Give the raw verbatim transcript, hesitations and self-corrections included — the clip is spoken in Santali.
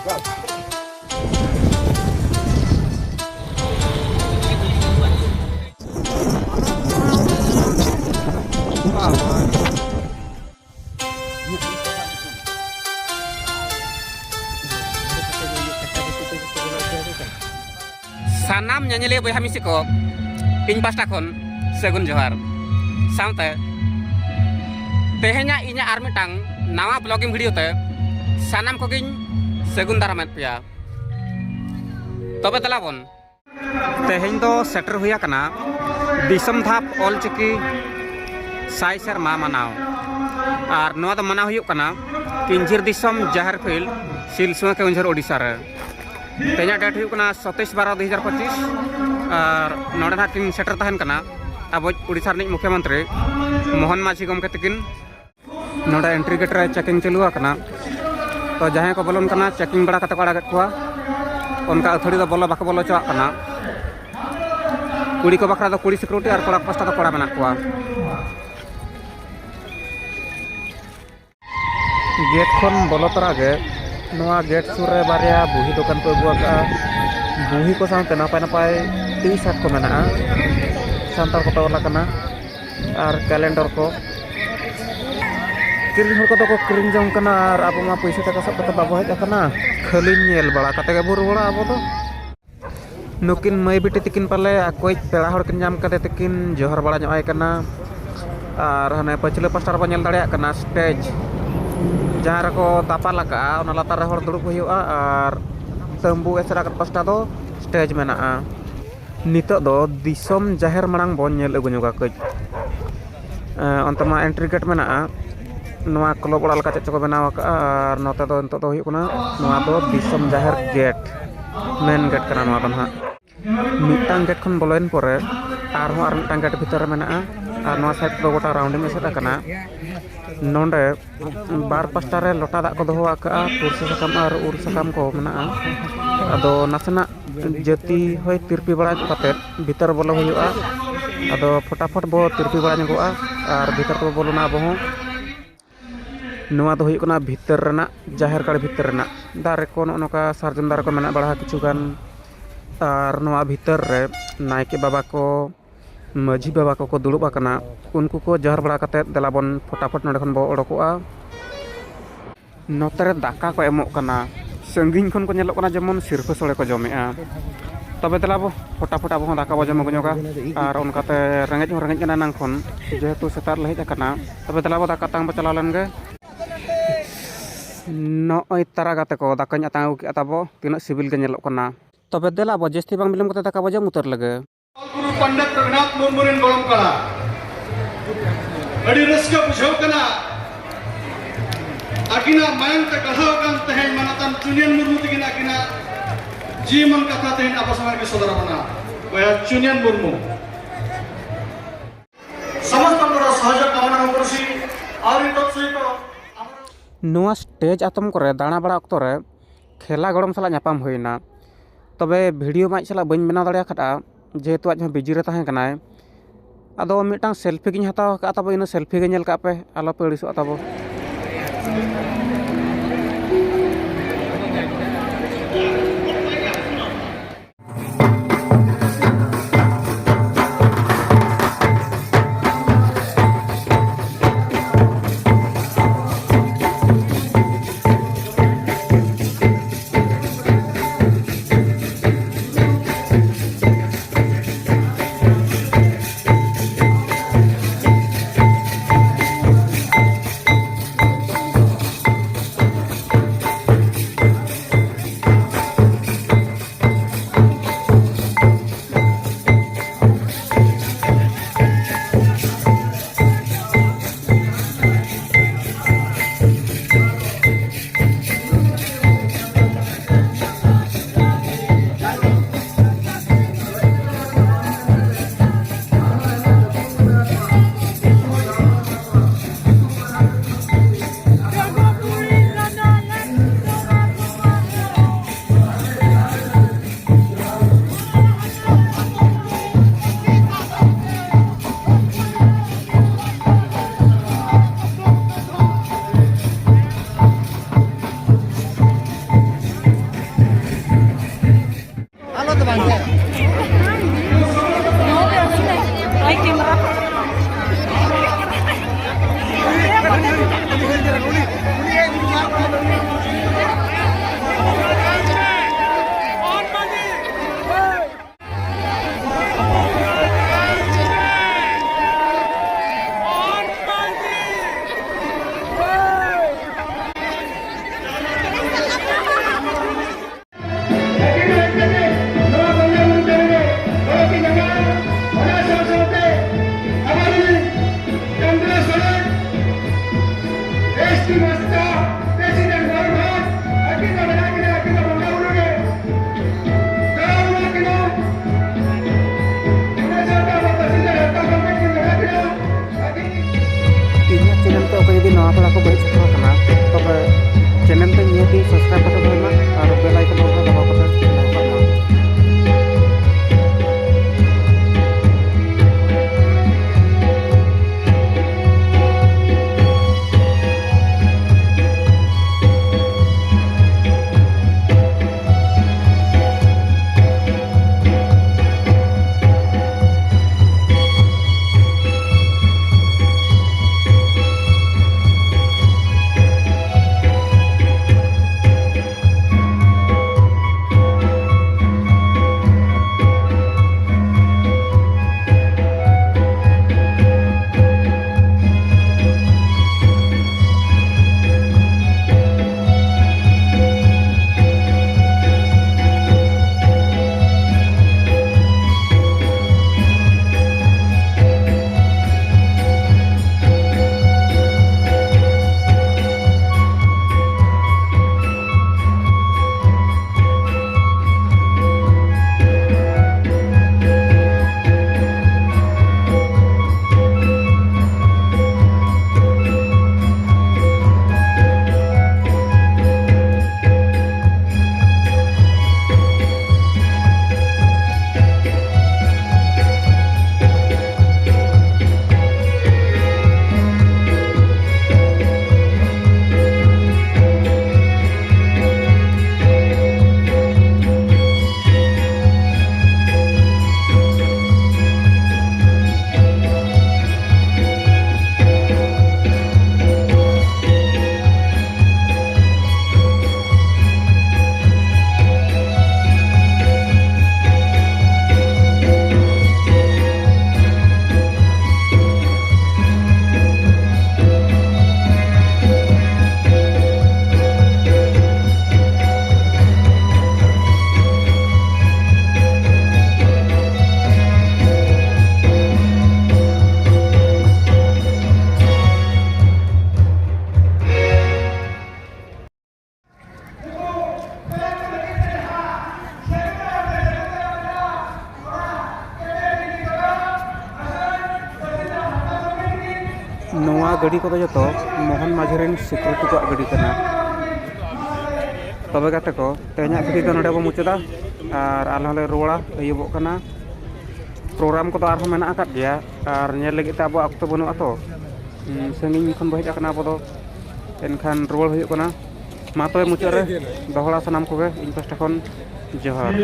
ᱥᱟᱱᱟᱢ ᱧᱮᱧᱮᱞᱤᱭᱟᱹ ᱵᱚᱭᱦᱟ ᱢᱤᱥᱤ ᱠᱚ, ᱤᱧ ᱯᱟᱦᱴᱟ ᱠᱷᱚᱱ ᱥᱟᱹᱜᱩᱱ ᱡᱚᱦᱟᱨ᱾ ᱥᱟᱶᱛᱮ ᱛᱮᱦᱮᱧᱟᱜ ᱤᱧᱟᱹᱜ ᱟᱨ ᱢᱤᱫᱴᱟᱝ ᱱᱟᱣᱟ vlogging video ᱛᱮ ᱥᱟᱱᱟᱢ ᱠᱚᱜᱮᱧ ᱥᱟᱹᱜᱩᱱ ᱫᱟᱨᱟᱢᱮᱫ ᱯᱮᱭᱟ᱾ ᱛᱚᱵᱮ ᱫᱮᱞᱟ ᱵᱚᱱ᱾ ᱛᱮᱦᱮᱧ ᱫᱚ ᱥᱮᱴᱮᱨ ᱦᱩᱭ ᱟᱠᱟᱱᱟ ᱫᱤᱥᱚᱢ ᱫᱷᱟᱯ ᱚᱞᱪᱤᱠᱤ ᱥᱟᱭ ᱥᱮᱨᱢᱟ ᱢᱟᱱᱟᱣ᱾ ᱟᱨ ᱱᱚᱣᱟ ᱫᱚ ᱢᱟᱱᱟᱣ ᱦᱩᱭᱩᱜ ᱠᱟᱱᱟ ᱠᱤᱧᱡᱷᱤᱨ ᱫᱤᱥᱚᱢ ᱡᱟᱦᱮᱨ ᱯᱷᱤᱞᱰ, ᱥᱤᱞᱥᱩᱣᱟᱹ ᱠᱮᱣᱚᱱᱡᱷᱚᱨ, ᱳᱰᱤᱥᱟ ᱨᱮ᱾ ᱛᱮᱦᱮᱧᱟᱜ date ᱦᱩᱭᱩᱜ ᱠᱟᱱᱟ ᱥᱟᱛᱟᱥ ᱵᱟᱨᱚ ᱫᱩ ᱦᱟᱡᱟᱨ ᱯᱚᱸᱪᱤᱥ᱾ ᱟᱨ ᱱᱚᱰᱮ ᱱᱟᱦᱟᱜ ᱠᱤᱱ ᱥᱮᱴᱮᱨ ᱛᱟᱦᱮᱱ ᱠᱟᱱᱟ ᱟᱵᱚ ᱳᱰᱤᱥᱟ ᱨᱤᱱᱤᱡ ᱢᱩᱠᱷᱭᱚᱢᱚᱱᱛᱨᱤ ᱢᱳᱦᱚᱱ ᱢᱟᱹᱡᱷᱤ ᱜᱚᱢᱠᱮ ᱛᱟᱹᱠᱤᱱ᱾ ᱱᱚᱰᱮ entry gate ᱨᱮ checking ᱪᱟᱹᱞᱩ ᱟᱠᱟᱱᱟ᱾ ᱛᱚ ᱡᱟᱦᱟᱸᱭ ᱠᱚ ᱵᱚᱞᱚᱱ ᱠᱟᱱᱟ, checking ᱵᱟᱲᱟ ᱠᱟᱛᱮ ᱠᱚ ᱟᱲᱟᱜᱮᱫ ᱠᱚᱣᱟ᱾ ᱚᱱᱠᱟ ᱟᱹᱛᱷᱟᱹᱲᱤ ᱫᱚ ᱵᱚᱞᱚ ᱵᱟᱠᱚ ᱵᱚᱞᱚ ᱦᱚᱪᱚᱣᱟᱜ ᱠᱟᱱᱟ᱾ ᱠᱩᱲᱤ ᱠᱚ ᱵᱟᱠᱷᱨᱟ ᱫᱚ ᱠᱩᱲᱤ security ᱟᱨ ᱠᱚᱲᱟ ᱯᱟᱥᱴᱟ ᱫᱚ ᱠᱚᱲᱟ ᱢᱮᱱᱟᱜ ᱠᱚᱣᱟ᱾ Gate ᱠᱷᱚᱱ ᱵᱚᱞᱚ ᱛᱚᱨᱟ ᱜᱮ ᱱᱚᱣᱟ gate ᱥᱩᱨ ᱨᱮ ᱵᱟᱨᱭᱟ ᱵᱩᱦᱤ ᱫᱚᱠᱟᱱ ᱠᱚ ᱟᱹᱜᱩ ᱟᱠᱟᱫᱼᱟ᱾ ᱵᱩᱦᱤ ᱠᱚ ᱥᱟᱶᱛᱮ ᱱᱟᱯᱟᱭ ᱱᱟᱯᱟᱭ T-shirt ᱠᱚ ᱢᱮᱱᱟᱜᱼᱟ, ᱥᱟᱱᱛᱟᱲ ᱠᱚᱛᱮ ᱚᱞ ᱟᱠᱟᱱᱟ, ᱟᱨ calendar ᱠᱚ᱾ ᱠᱤᱨᱤᱧ ᱦᱚᱲ ᱠᱚᱫᱚ ᱠᱚ ᱠᱤᱨᱤᱧ ᱡᱚᱝ ᱠᱟᱱᱟ, ᱟᱨ ᱟᱵᱚ ᱢᱟ ᱯᱩᱭᱥᱟᱹ ᱴᱟᱠᱟ ᱥᱟᱵ ᱠᱟᱛᱮ ᱵᱟᱵᱚ ᱦᱮᱡ ᱟᱠᱟᱱᱟ, ᱠᱷᱟᱹᱞᱤ ᱧᱮᱞ ᱵᱟᱲᱟ ᱠᱟᱛᱮ ᱜᱮᱵᱚ ᱨᱩᱣᱟᱹᱲᱟ ᱟᱵᱚ ᱫᱚ᱾ ᱱᱩᱠᱤᱱ ᱢᱟᱹᱭ ᱵᱤᱴᱤ ᱛᱟᱹᱠᱤᱱ ᱯᱟᱞᱮ ᱟᱠᱚᱭᱤᱡ ᱯᱮᱲᱟ ᱦᱚᱲ ᱠᱤᱱ ᱧᱟᱢ ᱠᱟᱫᱮ ᱛᱮᱠᱤᱱ ᱡᱚᱦᱟᱨ ᱵᱟᱲᱟ ᱧᱚᱜ ᱟᱭ ᱠᱟᱱᱟ᱾ ᱟᱨ ᱦᱟᱱᱮ ᱯᱟᱹᱪᱷᱞᱟᱹ ᱯᱟᱥᱴᱟ ᱨᱮᱵᱚᱱ ᱧᱮᱞ ᱫᱟᱲᱮᱭᱟᱜ ᱠᱟᱱᱟ stage, ᱡᱟᱦᱟᱸ ᱨᱮᱠᱚ ᱫᱟᱯᱟᱞ ᱟᱠᱟᱜᱼᱟ, ᱚᱱᱟ ᱞᱟᱛᱟᱨ ᱨᱮ ᱦᱚᱲ ᱫᱩᱲᱩᱵ ᱦᱩᱭᱩᱜᱼᱟ᱾ ᱟᱨ ᱛᱟᱹᱢᱵᱩ ᱮᱥᱮᱫ ᱟᱠᱟᱫ ᱯᱟᱥᱴᱟ ᱫᱚ stage ᱢᱮᱱᱟᱜᱼᱟ᱾ ᱱᱤᱛᱚᱜ ᱫᱚ ᱫᱤᱥᱚᱢ ᱡᱟᱦᱮᱨ ᱢᱟᱲᱟᱝ ᱵᱚᱱ ᱧᱮᱞ ᱟᱹᱜᱩ ᱧᱚᱜᱟ ᱠᱟᱹᱡ᱾ ᱮᱸ, ᱚᱱᱛᱮ ᱢᱟ entry gate ᱢᱮᱱᱟᱜᱼᱟ᱾ ᱱᱚᱣᱟ club ᱚᱲᱟᱜ ᱞᱮᱠᱟ ᱪᱮᱫ ᱪᱚᱠᱚ ᱵᱮᱱᱟᱣ ᱟᱠᱟᱜᱼᱟ᱾ ᱟᱨ ᱱᱚᱛᱮ ᱫᱚ ᱱᱤᱛᱚᱜ ᱫᱚ ᱦᱩᱭᱩᱜ ᱠᱟᱱᱟ, ᱱᱚᱣᱟ ᱫᱚ ᱫᱤᱥᱚᱢ ᱡᱟᱦᱮᱨ gate, main gate ᱠᱟᱱᱟ ᱱᱚᱣᱟ ᱫᱚ ᱱᱟᱦᱟᱜ᱾ ᱢᱤᱫᱴᱟᱝ gate ᱠᱷᱚᱱ ᱵᱚᱞᱚᱭᱮᱱ ᱯᱚᱨᱮ ᱟᱨᱦᱚᱸ ᱟᱨ ᱢᱤᱫᱴᱟᱝ gate ᱵᱷᱤᱛᱟᱹᱨ ᱨᱮ ᱢᱮᱱᱟᱜᱼᱟ᱾ ᱟᱨ ᱱᱚᱣᱟ side ᱫᱚ ᱜᱚᱴᱟ rounding ᱮᱥᱮᱫ ᱟᱠᱟᱱᱟ᱾ ᱱᱚᱰᱮ ᱵᱟᱨ ᱯᱟᱥᱴᱟ ᱨᱮ ᱞᱚᱴᱟ ᱫᱟᱜ ᱠᱚ ᱫᱚᱦᱚ ᱟᱠᱟᱫᱼᱟ, ᱯᱩᱨᱥᱤ ᱥᱟᱠᱟᱢ ᱟᱨ ᱩᱞ ᱥᱟᱠᱟᱢ ᱠᱚ ᱢᱮᱱᱟᱜᱼᱟ᱾ ᱟᱫᱚ ᱱᱟᱥᱮᱱᱟᱜ ᱡᱟᱹᱛᱤ ᱦᱚᱭ ᱛᱤᱨᱯᱤ ᱵᱟᱲᱟ ᱧᱚᱜ ᱠᱟᱛᱮᱫ ᱵᱷᱤᱛᱟᱹᱨ ᱵᱚᱞᱚ ᱦᱩᱭᱩᱜᱼᱟ᱾ ᱟᱫᱚ ᱯᱷᱚᱴᱟᱯᱷᱚᱴ ᱵᱚ ᱛᱤᱨᱯᱤ ᱵᱟᱲᱟ ᱧᱚᱜᱚᱜᱼᱟ ᱟᱨ ᱵᱷᱤᱛᱟᱹᱨ ᱛᱮᱵᱚ ᱵᱚᱞᱚᱱᱟ ᱟᱵᱚ ᱦᱚᱸ᱾ ᱱᱚᱣᱟ ᱫᱚ ᱦᱩᱭᱩᱜ ᱠᱟᱱᱟ ᱵᱷᱤᱛᱟᱹᱨ ᱨᱮᱱᱟᱜ, ᱡᱟᱦᱮᱨ ᱜᱟᱲ ᱵᱷᱤᱛᱟᱹᱨ ᱨᱮᱱᱟᱜ᱾ ᱫᱟᱨᱮ ᱠᱚ, ᱱᱚᱜᱼᱚ ᱱᱚᱝᱠᱟ ᱥᱟᱨᱡᱚᱢ ᱫᱟᱨᱮ ᱠᱚ ᱢᱮᱱᱟᱜ ᱵᱟᱲᱟ ᱠᱤᱪᱷᱩ ᱜᱟᱱ᱾ ᱟᱨ ᱱᱚᱣᱟ ᱵᱷᱤᱛᱟᱹᱨ ᱨᱮ ᱱᱟᱭᱠᱮ ᱵᱟᱵᱟ ᱠᱚ, ᱢᱟᱹᱡᱷᱤ ᱵᱟᱵᱟ ᱠᱚᱠᱚ ᱫᱩᱲᱩᱵ ᱟᱠᱟᱱᱟ᱾ ᱩᱱᱠᱩ ᱠᱚ ᱡᱚᱦᱟᱨ ᱵᱟᱲᱟ ᱠᱟᱛᱮᱫ, ᱫᱮᱞᱟ ᱵᱚᱱ ᱯᱷᱚᱴᱟᱯᱷᱚᱴ ᱱᱚᱸᱰᱮ ᱠᱷᱚᱱ ᱵᱚ ᱚᱰᱚᱠᱚᱜᱼᱟ᱾ ᱱᱚᱛᱮ ᱨᱮ ᱫᱟᱠᱟ ᱠᱚ ᱮᱢᱚᱜ ᱠᱟᱱᱟ᱾ ᱥᱟᱺᱜᱤᱧ ᱠᱷᱚᱱ ᱠᱚ ᱧᱮᱞᱚᱜ ᱠᱟᱱᱟ ᱡᱮᱢᱚᱱ ᱥᱤᱨᱯᱟᱹ ᱥᱳᱲᱮ ᱠᱚ ᱡᱚᱢᱮᱜᱼᱟ᱾ ᱛᱚᱵᱮ ᱫᱮᱞᱟ ᱵᱚ ᱯᱷᱚᱴᱟᱯᱷᱚᱴ ᱟᱵᱚ ᱦᱚᱸ ᱫᱟᱠᱟ ᱵᱚ ᱡᱚᱢ ᱟᱹᱜᱩ ᱧᱚᱜᱟ᱾ ᱟᱨ ᱚᱱᱠᱟᱛᱮ ᱨᱮᱸᱜᱮᱡ ᱦᱚᱸ ᱨᱮᱸᱜᱮᱡ ᱠᱟᱱᱟ ᱮᱱᱟᱝ ᱠᱷᱚᱱ, ᱡᱮᱦᱮᱛᱩ ᱥᱮᱛᱟᱜ ᱨᱮᱞᱮ ᱦᱮᱡ ᱟᱠᱟᱱᱟ᱾ ᱛᱚᱵᱮ ᱫᱮᱞᱟ ᱵᱚ ᱫᱟᱠᱟ ᱛᱟᱝ ᱵᱚ ᱪᱟᱞᱟᱣ ᱞᱮᱱ ᱜᱮ᱾ ᱱᱚᱜᱼᱚᱭ ᱛᱟᱨᱟ ᱜᱟᱛᱮ ᱠᱚ ᱫᱟᱠᱟᱧ ᱟᱛᱟᱝ ᱟᱹᱜᱩ ᱠᱮᱜᱼᱟ ᱛᱟᱵᱚ, ᱛᱤᱱᱟᱹᱜ ᱥᱤᱵᱤᱞ ᱜᱮ ᱧᱮᱞᱚᱜ ᱠᱟᱱᱟ᱾ ᱛᱚᱵᱮ ᱫᱮᱞᱟ ᱵᱚ ᱡᱟᱹᱥᱛᱤ ᱵᱟᱝ ᱵᱤᱞᱚᱢ ᱠᱟᱛᱮ ᱫᱟᱠᱟ ᱵᱚ ᱡᱚᱢ ᱩᱛᱟᱹᱨ ᱞᱮᱜᱮ᱾ ᱚᱞ ᱜᱩᱨᱩ ᱯᱚᱱᱰᱤᱛ ᱨᱚᱜᱷᱩᱱᱟᱛᱷ ᱢᱩᱨᱢᱩ ᱨᱮᱱ ᱜᱚᱲᱚᱢ ᱠᱚᱲᱟ, ᱟᱹᱰᱤ ᱨᱟᱹᱥᱠᱟᱹ ᱵᱩᱡᱷᱟᱹᱣ ᱠᱟᱱᱟ᱾ ᱟᱹᱠᱤᱱᱟᱜ ᱢᱟᱭᱟᱝ ᱛᱮ ᱜᱟᱲᱦᱟᱣ ᱟᱠᱟᱱ ᱛᱮᱦᱮᱧ ᱢᱟᱱᱚᱛᱟᱱ ᱪᱩᱱᱭᱟᱹᱱ ᱢᱩᱨᱢᱩ ᱛᱟᱹᱠᱤᱱ ᱟᱹᱠᱤᱱᱟᱜ ᱡᱤᱣᱤ ᱢᱚᱱ ᱠᱟᱛᱷᱟ ᱛᱮᱦᱮᱧ ᱟᱵᱚ ᱥᱟᱢᱟᱝ ᱨᱮ ᱥᱚᱫᱚᱨ ᱟᱵᱚᱱᱟ᱾ ᱵᱚᱭᱦᱟ ᱪᱩᱱᱭᱟᱹᱱ ᱢᱩᱨᱢᱩ, ସମସ୍ତଙ୍କର ସହଯୋଗ କାମନା କରୁଛି। ଆହୁରି ତତ୍ ସହିତ ଆମର ᱱᱚᱣᱟ ᱥᱴᱮᱡᱽ ᱟᱛᱚᱢ ᱠᱚᱨᱮ ᱫᱟᱬᱟ ᱵᱟᱲᱟ ᱚᱠᱛᱚ ᱨᱮ ᱠᱷᱮᱞᱟ ᱜᱚᱲᱚᱢ ᱥᱟᱞᱟᱜ ᱧᱟᱯᱟᱢ ᱦᱩᱭᱱᱟ᱾ ᱛᱚᱵᱮ ᱵᱷᱤᱰᱤᱭᱳ ᱢᱟ ᱟᱡ ᱥᱟᱞᱟᱜ ᱵᱟᱹᱧ ᱵᱮᱱᱟᱣ ᱫᱟᱲᱮ ᱟᱠᱟᱫᱼᱟ, ᱡᱮᱦᱮᱛᱩ ᱟᱡ ᱦᱚᱸ ᱵᱤᱡᱤ ᱨᱮ ᱛᱟᱦᱮᱸ ᱠᱟᱱᱟᱭ᱾ ᱟᱫᱚ ᱢᱤᱫᱴᱟᱝ ᱥᱮᱞᱯᱷᱤ ᱜᱤᱧ ᱦᱟᱛᱟᱣ ᱟᱠᱟᱫᱼᱟ ᱛᱟᱵᱚ, ᱤᱱᱟᱹ ᱥᱮᱞᱯᱷᱤ ᱜᱮ ᱧᱮᱞ ᱠᱟᱜ ᱯᱮ, ᱟᱞᱚ ᱯᱮ ᱟᱹᱲᱤᱥᱚᱜᱼᱟ ᱛᱟᱵᱚ᱾ ᱱᱚᱣᱟ ᱜᱟᱹᱰᱤ ᱠᱚᱫᱚ ᱡᱚᱛᱚ ᱢᱳᱦᱚᱱ ᱢᱟᱹᱡᱷᱤ ᱨᱮᱱ ᱥᱤᱠᱩᱨᱤᱴᱤ ᱠᱚᱣᱟᱜ ᱜᱟᱹᱰᱤ ᱠᱟᱱᱟ᱾ ᱛᱚᱵᱮ ᱜᱟᱛᱮ ᱠᱚ, ᱛᱮᱦᱮᱧᱟᱜ ᱵᱷᱤᱰᱤᱭᱳ ᱫᱚ ᱱᱚᱰᱮ ᱵᱚ ᱢᱩᱪᱟᱹᱫᱟ, ᱟᱨ ᱟᱞᱮ ᱦᱚᱸᱞᱮ ᱨᱩᱣᱟᱹᱲᱟ, ᱟᱹᱭᱩᱵᱚᱜ ᱠᱟᱱᱟ᱾ ᱯᱨᱳᱜᱨᱟᱢ ᱠᱚᱫᱚ ᱟᱨᱦᱚᱸ ᱢᱮᱱᱟᱜ ᱟᱠᱟᱫ ᱜᱮᱭᱟ, ᱟᱨ ᱧᱮᱞ ᱞᱟᱹᱜᱤᱫ ᱛᱮ ᱟᱵᱚᱣᱟᱜ ᱚᱠᱛᱚ ᱵᱟᱹᱱᱩᱜᱼᱟ ᱛᱚ᱾ ᱦᱩᱸ, ᱥᱟᱺᱜᱤᱧ ᱠᱷᱚᱱ ᱵᱚ ᱦᱮᱡ ᱟᱠᱟᱱᱟ ᱟᱵᱚ ᱫᱚ, ᱮᱱᱠᱷᱟᱱ ᱨᱩᱣᱟᱹᱲ ᱦᱩᱭᱩᱜ ᱠᱟᱱᱟ᱾ ᱢᱟ ᱛᱚᱵᱮ ᱢᱩᱪᱟᱹᱫ ᱨᱮ ᱫᱚᱦᱲᱟ ᱥᱟᱱᱟᱢ ᱠᱚᱜᱮ ᱤᱧ ᱯᱟᱥᱴᱟ ᱠᱷᱚᱱ ᱡᱚᱦᱟᱨ᱾